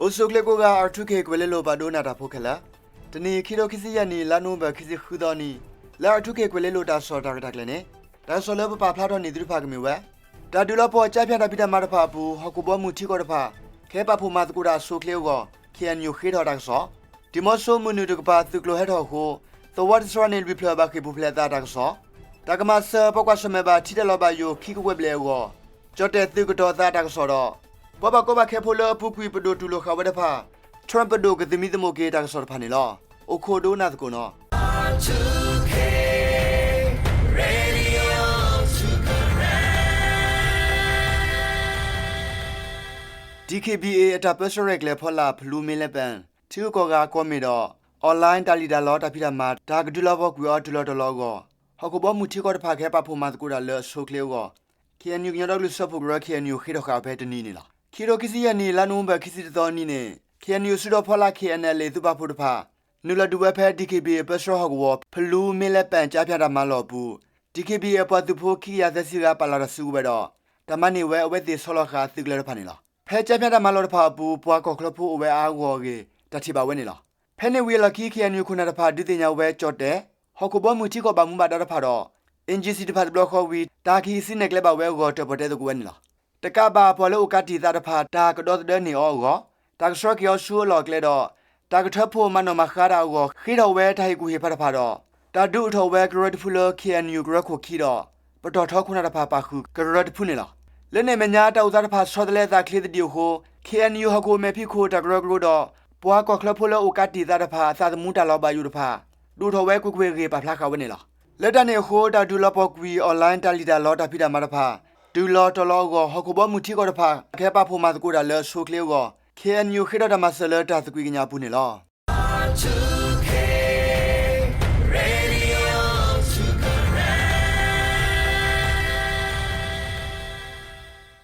အိၣ်ဆူၣ်အိၣ်ချ့ကိးဂၤ R two K ကွဲၤလ့လိၤပှၤဒိကနၣ်တၢ်ဖိခဲလၢာ်, တနံၤ ခံထိခံဆံယဲၢ်နံၣ် လါနိၣ်ဝ့ဘၢၣ် ခံဆံဃုသီနံၤ, လၢ R two K ကွဲၤလ့လိၤတၢ်ကစီၣ်တၢ်ရဲၣ်တၢ်ကျဲၤန့ၣ်, တၢ်ကစီၣ်လၢပပာ်ဖျါထီၣ်န့ၢ်သုတဖၣ်ကမ့ၢ်ဝဲ တၢ်ဒုးလီၤပှီၢ်ကၠါဖၠးတၢ်ဖံးတၢ်မၤတဖၣ်အပူၤ ဟီၣ်ခိၣ်ဘီမုၢ်ထံကီၢ်တဖၣ် ကဟဲပာ်ဖှိၣ်မၤသကိးတၢ်အဆိအချ့အဂီၢ် K N U ဃ့ထီၣ်တၢ်ကစီၣ်, ဒံၣ်မီဆိမုၢ်နုာ်တကပၤ သုးကျိၤဟဲထီၣ်အဃိ သဝီတစှၤန့ၣ်လွံၢ်ဖျၢၣ်ဘၣ်ဃ့ၢ်ပူၤဖျဲးသးတၢ်ကစီၣ်, တၢ်ကမၤစၢၤပှၤကွၢ်ဆၢၣ်မဲာ်ဘၣ်ထံတၢ်လီၤဘၣ်ယိၣ်ခံကကွဲၢ်ဘျဲၣ်အဂီၢ် ကၠီၣ်တဲၣ်သုးကတီၤသးတၢ်ကစီၣ်ဒီး ပှၤဘၣ်ကီဘၣ်ခဲဖိလၢအပူၤကွံာ်ပဒိၣ်တူၢ်လိာ်ဃာ်ဝဲတဖၣ် Trump ပဒိၣ်ကသမံသမိးက့ၤတၢ်ကစီၣ်တဖၣ်န့ၣ်လီၤ. အိၣ်ခိးဒိကနၣ်သကိးနီၤ D K B A အတၢ်ပၢဆှၢရဲၣ်ကျဲၤဖီလာ် ဖလူမ့လပၣ် ထံဂုၤကီၢ်ဂၤကွီၢ်မ့ၣ်ဒီး online တၢ်လံၣ်တၢ်လီတၢ်ဖံးတၢ်မၤ တၢ်ကဒုးလီၤပှီၢ်ကွံာ်အီၤတုၤလီၤတီၤလီၤအဂီၢ် ဟီၣ်ခိၣ်ဘီမုၢ်ထံကီၢ်တဖၣ်ကဟဲပာ်ဖှိၣ်မၤသကိးတၢ်လၢအဆိအချ့အဂီၢ် K N U ကညီဒီကလုာ်စၢဖှိၣ်ကရၢ K N U ဃ့ထီၣ်ဃာ်အီၤဖဲတနံၤန့ၣ်လီၤ. ခံထိခံဆံယဲၢ်နံၣ် လါနိၣ်ဝ့ဘၢၣ်ခံဆံတသီနံၤန့ၣ် K N U စုဒီးဖီလာ် K N L A သုးပာ်ဖှိၣ်တဖၣ် နုာ်လီၤဒုးဝဲဖဲ D K B A ပၢဆှၢဟီၣ်ကဝီၤ ဖလူမ့လပၣ်ကၠါဖၠးတၢ်မၤလီၢ်အပူၤ D K B A အပှၤသုးဖိခံကယၤသၢဆံဂၤ ပာ်လီၤတၢ်စုကဝဲၤဒီး တၢ်မၤန့ၢ်ဝဲအဝဲသ့ၣ်ဆီလီၤဃာ်သုးကျၢၤတဖၣ်န့ၣ်လီၤ. ဖဲကၠါဖၠးတၢ်မၤလီၢ်တဖၣ်အပူၤ ပှၤကီၢ်ချၢဖိအိၣ်ဝဲအါအါဂီၢ်ဂီၢ်အဂ့ၢ် တၢ်ထံၣ်ဘၣ်ဝဲန့ၣ်လီၤ. ဖဲန့ၣ်ဝံၤအလီၢ်ခံ K N U ခိၣ်နၢ်တဖၣ် ဒုးသ့ၣ်ညါဝဲကၠီၣ်တဲၣ် ဟီၣ်ခိၣ်ဘီမုၢ်ထံကီၢ်ဘၣ်မူဘၣ်ဒါတဖၣ်ဒီး N G C တဖၣ်တဘျီဃီဝံၤ တၢ်ကဟံးစုနဲၣ်ကျဲဘၣ်ဝဲအဂီၢ် တၢၣ်ပီၣ်တဲသကိးဝဲန့ၣ်လီၤ. တကးဘၣ် ပှၤလၢအိၣ်ကးတံာ်သးတဖၣ် တၢ်ကဒီသဒၢန့ၢ်အီၤအဂီၢ် တၢ်ကဆှၢက့ၤအီၤဆူအလီၢ်အကျဲဒီး တၢ်ကထၢဖှိၣ်မၤနီၣ်မၤဃါတၢ်အဂီၢ် ဃ့ထီၣ်ဝဲတၢ်ဟ့ၣ်ကူၣ်ဟ့ၣ်ဖးတဖၣ်ဒီး တၢ်ဒုးအိၣ်ထီၣ်ဝဲကရၢတဖုလၢ K N U ကရၢခိၣ်ခံဒီး ပတီၢ်ထီခိၣ်နၢ်တဖၣ်ပာ်ဃုာ်ကရၢတဖုန့ၣ်လီၤ. လၢန့ၣ်အမဲာ်ညါ တၢ်အိၣ်သးတဖၣ်ဆီတလဲအသးချ့သဒံးအဃိ K N U ဟီၣ်ခိၣ်မဲာ်ဖံးခိၣ်တၢ်ကရၢကရိဒီး ပှၤကီၢ်ချၢဖိလၢအိၣ်ကးတံာ်သးတဖၣ် အသးသမူတၢ်လီၤဘၣ်ယိၣ်တဖၣ် ဒုးအိၣ်ထီၣ်ဝဲကွ့ၢ်ကွ့ၢ်အဂ့ၢ် ပာ်ဖျါဃာ်ဝဲန့ၣ်လီၤ. လၢတၢ်န့ၣ်အဃိ တၢ်ဒုးလီၤပှီၢ်ကွံာ် online တၢ်လံၣ်တၢ်လီတၢ်ဖံးတၢ်မၤတဖၣ် တုၤလီၤတီၤလီၤအဂီၢ် ဟီၣ်ခိၣ်ဘီမုၢ်ထံကီၢ်တဖၣ် ကဟဲပာ်ဖှိၣ်မၤသကိးတၢ်လၢအဆိအချ့အဂီၢ် K N U ဃ့ထီၣ်တၢ်မၤစၢၤလၢတၢ်သကွံာ်ကညးအပူၤန့ၣ်လီၤ.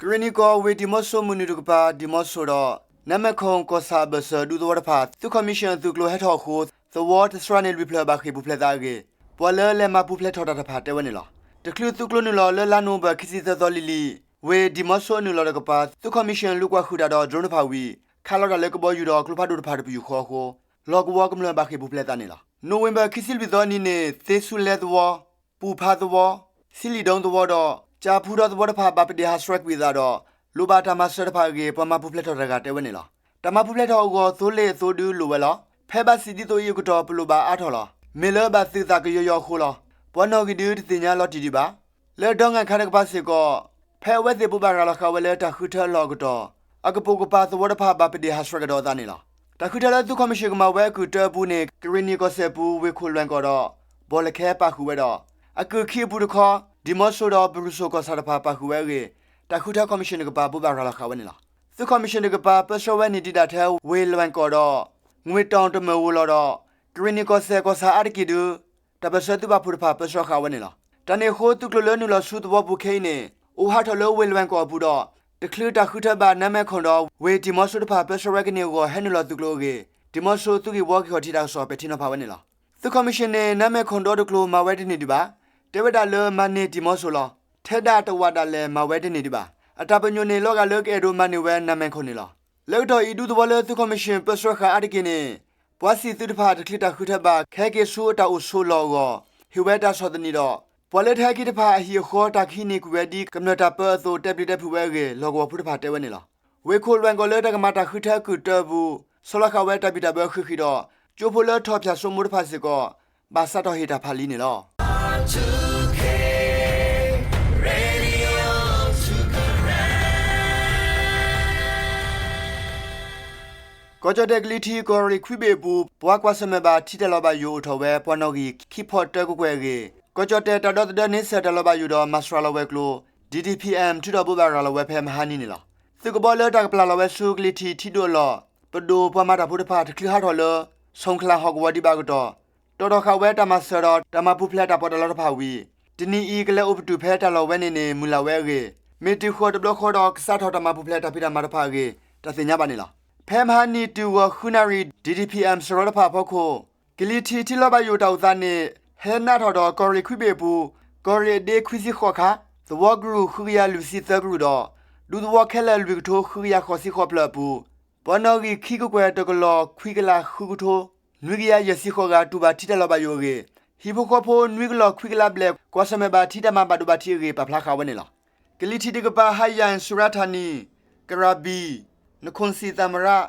ကရ့ၣ်နံၣ်ကီၢ်ဝ့ၢ်ဒံၣ်မီဆိမုၢ်နုာ်တကပၤ ဒံၣ်မီဆိဒီး နါမဲာ်ခိၣ်ကီၢ်ဆၣ်အဘၢၣ်စၢၤဒူသဝီတဖၣ် သုးခီၣ်မံၣ်ၡၢၣ်အသုးကျိၤဟဲထီၣ်အဃိ သဝီတစှၤန့ၣ်လွံၢ်ဖျၢၣ်ဘၣ်ဃ့ၢ်ပူၤဖျဲးသးအဂ့ၢ် ပှၤလၢလဲၤမၤပူၤဖျဲးထီၣ်တၢ်တဖၣ်တဲဝဲန့ၣ်လီၤ. တချုးသုးကျိၤနုာ်လီၤလၢလါနိၣ်ဝ့ဘၢၣ်ခံဆံသၢသီလံၤလံၤ ဝ့ၢ်ဒံၣ်မီဆိအနုာ်လီၤတကပၤ သုးခီၣ်မံၣ်ၡၢၣ်လူၤကွၢ်ဃုာ်တၢ်ဒီး drone တဖၣ်ဝံၤ ခးလီၤတၢ်လၢကဘီယူၤဒီးကျိဖးဒိၣ်တဖၣ်တပယူာ်ဃီအဃိ လီၢ်ကဝီၤကမျၢၢ်ဘၣ်ဃ့ၢ်ပူၤဖျဲးသးန့ၣ်လီၤ. နိၣ်ဝ့ဘၢၣ်ခံဆံလွံၢ်သီအနံၤန့ၣ် သ့ဆူလဲသဝီ ပူၤဖးသဝီ ဆံလံၣ်ဒိသဝီဒီး ကၠၣ်ဖူထီသဝီတဖၣ် ဘၣ်ပဒ့ၣ်ဟးဆှဲးကွံာ်အသးဒီး လိၣ်ဘၣ်တၢ်မၤစၢၤတဖၣ်အဂ့ၢ် ပှၤမၤပူၤဖျဲးထီၣ်တဂၤတဲဝဲန့ၣ်လီၤ. တၢ်မၤပူၤဖျဲးထီၣ်အဂီၢ် သိလ့ၣ်အသိဒုလိၣ်ဝဲလီၤ. ဖဲဘၣ်စံးဒ်သိးအံၤအကတီၢ် ပလိၣ်ဘၣ်အါထီၣ်လီၤ. မ့ၢ်လၢဘၣ်သုးသးကယီယီအဃိလီၤ. ပှၤနီၣ်ဂံၢ်ဒုတသ့ၣ်ညါလီၤတံၢ်ဒံးဘၣ်. လၢဒီငၢ်ခါတကပၤစ့ၢ်ကီး ဖဲအဝဲသ့ၣ်ဘိးဘၣ်ရၤလီၤဃာ်ဝဲလၢတၢ်ဃုထၢအလီၢ်အကတီၢ် အကပိာ်ကပၤသဝီတဖၣ် ဘၣ်ပဒ့ၣ်ဟးဆှဲးကဒီးအသးန့ၣ်လီၤ. တၢ်ဃုထၢလၢသုးခီၣ်မံၣ်ၡၢၣ်ကမၤဝဲအကုၢ်တၢအပူၤန့ၣ် ကရ့ၣ်နံၣ်ကီၢ်စဲၣ်ပူၤ ဝ့ၢ်ခိၣ်လွဲၣ်ကီၢ်ဒီး ဘီၣ်လဲၣ်ခဲပာ်ဃုာ်ဝဲဒီး အကုၢ်ခံအပူၤတခီ ဒံၣ်မီဆိဒီး ဘရူၤစိၣ်ကီၢ်ဆၣ်တဖၣ်ပာ်ဃုာ်ဝဲအဂ့ၢ် တၢ်ဃုထၢခီၣ်မံၣ်ၡၢၣ်တကပၤ ဘိးဘၣ်ရၤလီၤဃာ်ဝဲန့ၣ်လီၤ. သုးခီၣ်မံၣ်ၡၢၣ်တကပၤ ပၢဆှၢဝဲန့ၢ်ဒံးဒၣ်ထဲ ဝ့ၢ်လွဲၣ်ကီၢ်ဒီး ငွ့ၣ်တီၣ်တမၢၢ်ဧိၤလီၤဒီး ကရ့ၣ်နံၣ်ကီၢ်စဲၣ်ကီၢ်ဆၣ်အါတက့ၢ်ဒု တၢ်ပၢၢ်ဆၢသုးပာ်ဖှိၣ်တဖၣ် ပၢဆှၢဃာ်ဝဲန့ၣ်လီၤ. တၢ်န့ၣ်အဃိ သုးကျိၤလၢနုာ်လီၤဆူသဝီပူၤခဲအံၤန့ၣ် အိၣ်ဟးထီၣ်လၢဝ့ၢ်လွဲၣ်ကီၢ်အပူၤဒီး တချုးတၢ်ဃုထၢဘၣ် နါမဲာ်ခိၣ်ဒီး ဝ့ၢ်ဒံၣ်မီဆိတဖၣ် ပၢဆှၢဝဲကန့ၢ်အဂီၢ် ဟဲနုာ်လီၤသုးကျိၤအဂ့ၢ် ဒံၣ်မီဆိသုးဂ့ၢ်ဝီက့ၤခီၣ်ထံးတၢ်ကစီၣ် ပဲာ်ထံနီၤဖးဝဲန့ၣ်လီၤ. သုးခီၣ်မံၣ်ၡၢၣ်န့ၣ် နါမဲာ်ခိၣ်ဒီတကျိၤမၤဝဲတန့ၢ်ဒံးဘၣ်. တဲဝဲဒၣ်လၢမၤန့ၢ်ဒံၣ်မီဆိလီၤ. ထဲဒၣ်တဝာ်ဒၣ်လဲာ်မၤဝဲတန့ၢ်ဒံးဘၣ်. အတၢ်ပညိၣ်န့ၣ် လီၤဂာ်လၢကအဲၣ်ဒိးမၤန့ၢ်ဝဲနါမဲာ်ခိၣ်န့ၣ်လီၤ. လၢကတီၢ်အံၤ ဒူသဝီလၢသုးခီၣ်မံၣ်ၡၢၣ်ပၢဆှၢဃာ်အါတက့ၢ်န့ၣ် ပှၤစံၣ်သုးတဖၣ် တချုးတၢ်ဃုထၢဘၣ် ကဟဲက့ၤဆူအတၢ်အိၣ်ဆိးလီၢ်အဂီၢ် ဟ့ၣ်ဝဲတၢ်ဆီၣ်သနံးဒီး ပှၤလၢတဟဲက့ၤတဖၣ်အဟံၣ်အဃီ တၢ်ကဟံးန့ၢ်ကွံာ်ဝဲဒ်ကမျၢၢ်တၢ်ပၢအသိး တဲပျံၤတဲဖုးဝဲအဂ့ၢ် လီၢ်ကဝီၤဖိတဖၣ်တဲဝဲန့ၣ်လီၤ. ဝ့ၢ်ခိၣ်လွဲၣ်ကီၢ်လၢတၢ်ကမၤတၢ်ဃုထၢအကုၢ်တၢအပူၤ ဆီလီၤဃာ်ဝဲတၢ်ဘံၣ်တၢ်ဘၢဃံးဃံးဒီး ကၠိဖိလၢထီၣ်ဖၠၣ်စိမိတဖၣ်စ့ၢ်ကီး ဘၣ်စးထီၣ်ဟ့ၣ်တၢ်ဖးလံန့ၣ်လီၤ. ကီၢ်ကၠီၣ်တဲၣ်ကလံၤထံး ကီၢ်ရ့ၣ်ခွံဘ့ၣ်အပူၤ ပှၤကွၢ်ဆၢၣ်မဲာ်ဘၣ်ထံတၢ်လီၤဘၣ်ယိၣ်အိၣ်ထီၣ်ဝဲ ပှၤနီၣ်ဂံၢ်ခံဖီၣ်တၢကကွဲၢ်အဂ့ၢ် ကီၢ်ကၠီၣ်တဲၣ်တၢ်ဒီသဒၢန့ဆၢၣ်တၢ်လီၤဘၣ်ယိၣ်ဒီးမၤစှၤလီၤဝဲၤကျိၤ D D P M ထုးထီၣ်ဘိးဘၣ်ရၤလီၤဝဲဖဲမဟါနံၤန့ၣ်လီၤ. သုးကဘီလၢတၢ်ကပျၢ်လီၤဝဲဆူ ကလံၤထံးထံဒိၣ်အလီၢ် ပဒိၣ်ပှၤမၤတၢ်ဖိတဖၣ် တချုးဟးထီၣ်လၢ ဆိၣ်ချၣ်ဟီၣ်ကဝီၤဒံးဘၣ်အကတီၢ် တီၣ်ထီၣ်ဃာ်ဝဲတၢ်မၤစၢၤဒီး တၢ်မၤပူၤဖျဲးတၢ်ပီးတၢ်လီတဖၣ်ဝံၤ တနံၤအံၤ ကလဲၤအိၣ်ပတုာ်ဖဲတၢ်လီၢ်ဝဲန့ၣ်န့ၣ် မုၢ်လၢ်ဝဲအဂ့ၢ် မ့ၢ်တုၤဃီၤတဘျီဃီဒီး ကစးထီၣ်တၢ်မၤပူၤဖျဲးတၢ်ဖံးတၢ်မၤတဖၣ်အဂ့ၢ် တၢ်သ့ၣ်ညါဘၣ်န့ၣ်လီၤ. ဖဲမဟါနံၤတုၤဂီၤဃုနၣ်ရံၣ် D D P M စရီတဖၣ်အဖီခိၣ် ကလံၤထံးထံလီၤဘၣ်ယိၣ်တၢ်အိၣ်သးန့ၣ် ဟဲနးထီၣ်ဒီးကီၢ်ရ့ၣ်ခွံဘ့ၣ်အပူၤ ကီၢ်ရ့ၣ်အဒ့ခွံဆံဃိးခါ, သဝီကရူၢ်ဃုကယၤလွံၢ်ဆံသၢကရူၢ်ဒီး ဒူသဝီခဲလၢာ်လွံၢ်ကထိဃုကယၤဃိးဆံဃိးဖျၢၣ်အပူၤ ပှၤနီၣ်ဂံၢ်ခံကကွဲၢ်တကလီၢ်ခွံကလးဃုကထိ နွံကယၤယဲၢ်ဆံဃိးဂၤ တူၢ်ဘၣ်ထံတၢ်လီၤဘၣ်ယိၣ်အဂ့ၢ်, ဟံၣ်ဖိဃီဖိနွံကလီၢ်ခွံကလးဘျဲၣ် ကွၢ်ဆၢၣ်မဲာ်ဘၣ်ထံတၢ်မၤဘၣ်ဒိဘၣ်ထံးအဂ့ၢ် ပာ်ဖျါဃာ်ဝဲန့ၣ်လီၤ. ကလံၤထံးတကပၤ ဟါယၣ် စူရၣ်ထၣ်နံၣ်, ကရၤဘံၣ်, နခိၣ်စံၣ်သၣ်မရၣ်,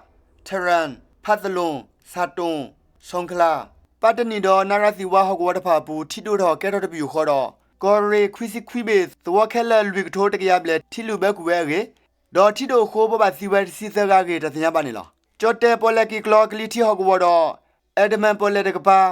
ထရၣ်, ဖးသလိၣ်, ဆၣ်တိၣ်, ဆိၣ်ခလၣ်, ပၣ်တနံၣ်ဒီးနၣ်ရၣ်သံဝါဟီၣ်ကဝီၤတဖၣ်အပူၤ ထံဒိၣ်ထီၣ်ကဲထီၣ်တပယူာ်ဃီဒီး ကီၢ်ရ့ၣ်ခွံဆံခွံဘ့ၣ် သဝီခဲလၢာ်လွံၢ်ကထိတကယၤဘျဲၣ် ထံလုာ်ဘၢကွံာ်ဝဲအဂ့ၢ်, ဒီးထံဒိၣ်အဃိ ဘိးဘၣ်သံဝဲတဆံသၢဂၤအဂ့ၢ် တၢ်သ့ၣ်ညါဘၣ်န့ၣ်လီၤ. ကၠီၣ်တဲၣ်ပီၣ်လဲၣ်က့ၤကျီကလံၤထံးဟီၣ်ကဝီၤဒီး အဲၣ်ဒမၢၣ်ပီၣ်လဲၣ်တကပၤ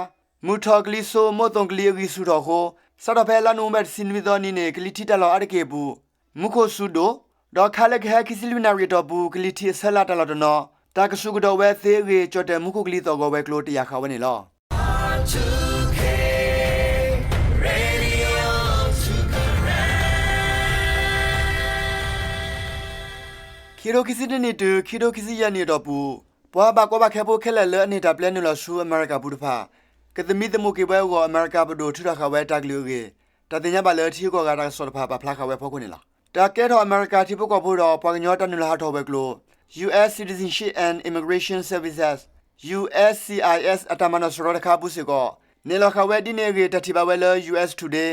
မုၢ်ထီၣ်ကလံၤစိး မိၣ်သိၣ်ကလံၤအဂံၢ်ဆူၣ်ထီၣ်အဃိ စးထီၣ်ဖဲလါနိၣ်ဝ့ဘၢၣ်တဆံနွံသီအနံၤန့ၣ် ကလံၤထံးတၢ်လီၢ်အါတက့ၢ်အပူၤ မူခိၣ်စူၤဒိၣ်, ဒီးခါလၢကဟဲခံဆံလွံၢ်နၣ်ရံၣ်အတီၢ်ပူၤ ကလံၤထံးအဆၢလၢ်တၢ်လီၢ်တနီၤ တၢ်ကဆူးကတီၢ်ဝဲသ့အဂ့ၢ် ကၠီၣ်တဲၣ်မူခိၣ်ကလံၤသီၣ်ဂီၤဝဲၤကျိၤ တယာ်ဃာ်ဝဲန့ၣ်လီၤ. ခံကထိခံဆံတၢနံၣ်တုၤ ခံကထိခံဆံယဲၢ်နံၣ်အတီၢ်ပူၤ ပှၤဘၣ်ကီဘၣ်ခဲဖိခဲလၢာ်လၢအန့ၢ်တၢ်ပျဲနုာ်လီၤဆူအမဲရကၤအပူၤတဖၣ် ကသမံသမိးက့ၤဝဲအဂီၢ် အမဲရကၤပဒိၣ်ထုးထီၣ်ဃာ်ဝဲတၢ်ကလုၢ်အဂ့ၢ် တၢ်သ့ၣ်ညါဘၣ်လၢထံဂုၤကီၢ်ဂၤတၢ်ကစီၣ်တဖၣ် ပာ်ဖျါဃာ်ဝဲအဖီခိၣ်န့ၣ်လီၤ. တၢ်ကဲထီၣ်အမဲရကၤထံဖိကီၢ်ဖိဒီး ပှၤကညီတၢ်နုာ်လီၤဟးထီၣ်ဝဲၤကျိၤ ယူၢ်အ့ၣ် Citizenship and Immigration Services ယူၢ်အ့ၣ် စီၣ်အ့ၣ် အတၢ်မၤနီၣ်စရီတခါအပူၤစ့ၢ်ကီး နဲၣ်လီၤဃာ်ဝဲဒ်န့ၣ်အဂ့ၢ် တၢ်ထံၣ်ဘၣ်ဝဲလၢ ယူၢ်အ့ၣ် Today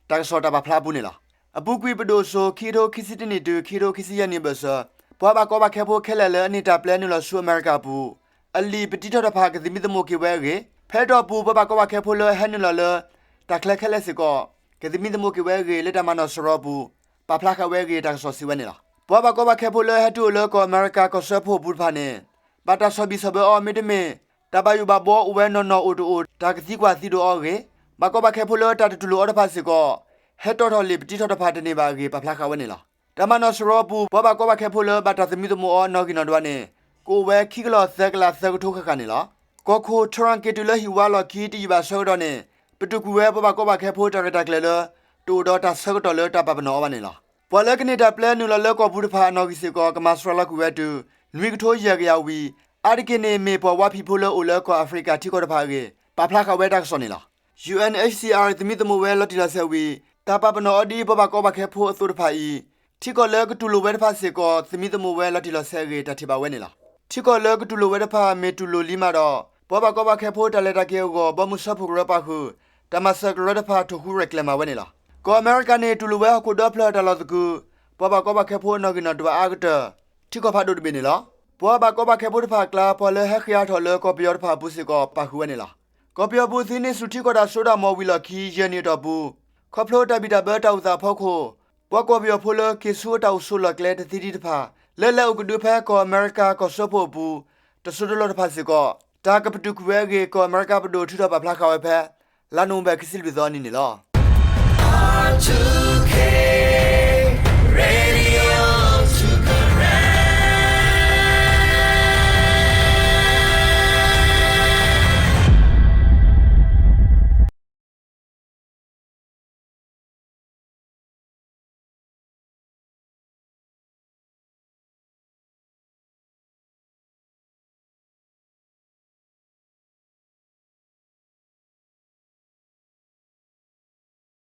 တၢ်ကစီၣ်တၢ်ပာ်ဖျါအပူၤန့ၣ်လီၤ. အပူၤကွံာ်ပဒိၣ်စိၤ ခံကထိခံဆံတၢနံၣ်တုၤ ခံကထိခံဆံယဲၢ်နံၣ်အဘၢၣ်စၢၤ ပှၤဘၣ်ကီဘၣ်ခဲဖိခဲလၢာ်လၢအန့ၢ်တၢ်ပျဲနုာ်လီၤဆူအမဲရကၤအပူၤ အလံာ်ပတံထီၣ်တဖၣ် ကသမံသမိးက့ၤဝဲအဂ့ၢ်, ဖဲအတီၢ်ပူၤ ပှၤဘၣ်ကီဘၣ်ခဲဖိလၢဟဲနုာ်လီၤလၢ တၢ်ချၢခဲလၢာ်စ့ၢ်ကီး ကသမံသမိးက့ၤဝဲအဂ့ၢ် လၢတၢ်မၤနီၣ်စရီအပူၤ ပာ်ဖျါဃာ်ဝဲအဂ့ၢ် တၢ်ကစီၣ်စံးဝဲန့ၣ်လီၤ. ပှၤဘၣ်ကီဘၣ်ခဲဖိလၢဟဲတုၤအိၣ်လၢကီၢ်အမဲရကၤကီၢ်စၢဖှိၣ်အပူၤတဖၣ်န့ၣ် ဘၣ်တၢ်ဆီၣ်ဘံၣ်ဆီၣ်ဘၢအီၤ မ့တမ့ၢ် တၢ်ဘၣ်ယိၣ်ဘၣ်ဘှီအိၣ်ဝဲနီၢ်နီၢ်အိၣ်တအိၣ် တၢ်ကသံကွၢ်သံဒိးအီၤအဂ့ၢ်, ဘၣ်ကီဘၣ်ခဲဖိလၢတၢ်တတူၢ်လိာ်အီၤတဖၣ်စ့ၢ်ကီး ဟဲတီၣ်ထီၣ်လံာ်ပတံထီၣ်တဖၣ်တန့ၢ်ဘၣ်အဂ့ၢ် ပာ်ဖျါဃာ်ဝဲန့ၣ်လီၤ. တၢ်မၤနီၣ်စရီအပူၤ ပှၤဘၣ်ကီဘၣ်ခဲဖိလၢဘၣ်တၢ်သမံသမိးအီၤနီၣ်ဂံၢ်နီၣ်ဒွးန့ၣ် ကအိၣ်ဝဲခံကလီၢ်သၢကလးသၢကထိဃၣ်ဃၣ်န့ၣ်လီၤ. ကီၢ်ခိၣ် Trump က့ၤတုၤလၢဟံၣ်ဝါလီၢ်ခံတယံာ်ဘၣ်ဆၢကတီၢ်န့ၣ် ပတုာ်ကွံာ်ဝဲပှၤဘၣ်ကီဘၣ်ခဲဖိတၢ်ရဲၣ်တၢ်ကျဲၤလၢ တအိၣ်ဒီးတၢ်ဆၢကတီၢ်လၢတၢ်ပာ်ပနီၣ်အီၤဘၣ်န့ၣ်လီၤ. ပှၤလၢကန့ၢ်တၢ်ပျဲနုာ်လီၤလၢကီၢ်ပူၤတဖၣ်အနီၣ်ဂံၢ်စ့ၢ်ကီး ကမၤစှၤလီၤကွံာ်ဝဲတုၤ နွံကထိယဲၢ်ကယၤဝံၤ အါတက့ၢ်န့ၣ်မ့ၢ်ပှၤဝါဖံးဖိလၢအိၣ်လၢကီၢ်အၤဖရံကၤထံကီၢ်တဖၣ်အဂ့ၢ် ပာ်ဖျါဃာ်ဝဲတၢ်ကစီၣ်န့ၣ်လီၤ. ယူၢ်အ့ၣ် သမံသမိးဝဲလီၤတံၢ်လီၤဆဲးဝံၤ တၢ်ပာ်ပနီၣ်အီၤဒ်ပှၤဘၣ်ကီဘၣ်ခဲဖိအသိးတဖၣ်အံၤ ထံကီၢ်လၢကတူၢ်လိာ်ဝဲတဖၣ်စ့ၢ်ကီး သမံသမိးဝဲလီၤတံၢ်လီၤဆဲးအဂ့ၢ် တၢ်ထံၣ်ဘၣ်ဝဲန့ၣ်လီၤ. ထံကီၢ်လၢကတူၢ်လိာ်ဝဲတဖၣ် မ့ၢ်တူၢ်လိာ်လံမးဒီး ပှၤဘၣ်ကီဘၣ်ခဲဖိတၢ်လဲၤတၢ်က့ၤအဂီၢ် ဘီမုၢ်စၢဖှိၣ်ကရၢပာ်ဃုာ် တၢ်မၤစၢၤကရၢတဖၣ် ထိၣ်ဃူရဲၣ်ကျဲၤမးဝဲန့ၣ်လီၤ. ကီၢ်အမဲရကၤန့ၣ် တူၢ်လိာ်ဝဲဟီၣ်ခိၣ်ဒီဖျၢၣ်တၢ်လီၢ်သကုၤ ပှၤဘၣ်ကီဘၣ်ခဲဖိအနီၣ်ဂံၢ်နီၣ်ဒွးအါကတၢၢ် ထံကီၢ်ဖးဒိၣ်တဘ့ၣ်န့ၣ်လီၤ. ပှၤဘၣ်ကီဘၣ်ခဲဖိတဖၣ်အကျါ ပှၤလၢဟဲဃ့ၢ်အါထီၣ်လၢကီၢ်ပယီၤတဖၣ်အပူၤစ့ၢ်ကီး ပာ်ဃုာ်ဝဲန့ၣ်လီၤ. ကီၢ်ပယီၤပူၤသုးဟံးန့ၢ်ဆူၣ်ထံကီၢ်တၢ်စိတၢ်ကမီၤဝံၤလီၢ်ခံ ယဲၢ်နံၣ်အတီၢ်ပူၤ ခီဖျိတၢ်ဘံၣ်တၢ်ဘၢတၢ်အိၣ်သးအဖီခိၣ် ပှၤကီၢ်ပယီၤဖိလၢက့ၤဆူအတၢ်အိၣ်ဆိးလီၢ်ကျဲတသ့တသ့တဖၣ် လၢလဲၤအိၣ်ကဒုဖဲကီၢ်အမဲရကၤကီၢ်စၢဖှိၣ်အပူၤ တစိၤတလီၢ်တဖၣ်စ့ၢ်ကီး တၢ်ကပတုာ်ကွံာ်ဝဲအဂ့ၢ် ကီၢ်အမဲရကၤပဒိၣ်ထုးထီၣ်ပာ်ဖျါဃာ်ဝဲဖဲ လါနိၣ်ဝ့ဘၢၣ်ခံဆံလွံၢ်သီအနံၤန့ၣ်လီၤ.